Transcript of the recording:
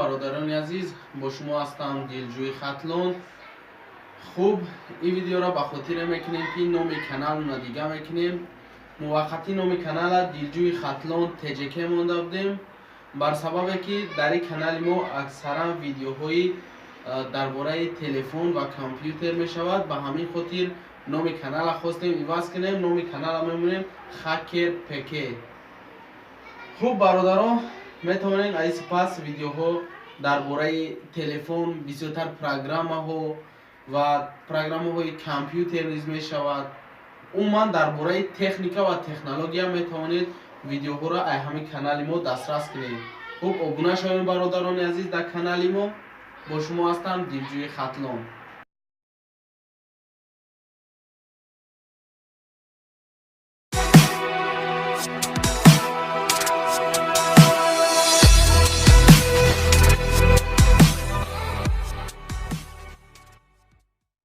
Бародарони азиз, бо шумо ҳастам Дилҷӯи Хатлон. Хуб, ин видеоро ба хотире мекунем, ки номи каналро дига мекунем. Муваққатӣ номи канала Дилҷӯи Хатлон ТЖК монда будем, бар сабабе ки дар ин канали мо аксаран видеоҳои дар бораи телефон ва компютер мешавад. Ба ҳамин хотир номи канала хостем иваз кунем. Номи канала мемонем Хакер ПК. Хуб, бародарон, метавонед аз сипас видеоҳо дар бораи телефон, бисёртар программаҳо ва программаҳои компютер низ мешавад. Умуман, дар бораи техника ва технология метавонед видеоҳоро ай ҳамин канали мо дастрас кунед. Хуб, обуна шавем, бародарони азиз, дар канали мо. Бо шумо ҳастам Дилҷӯи Хатлон.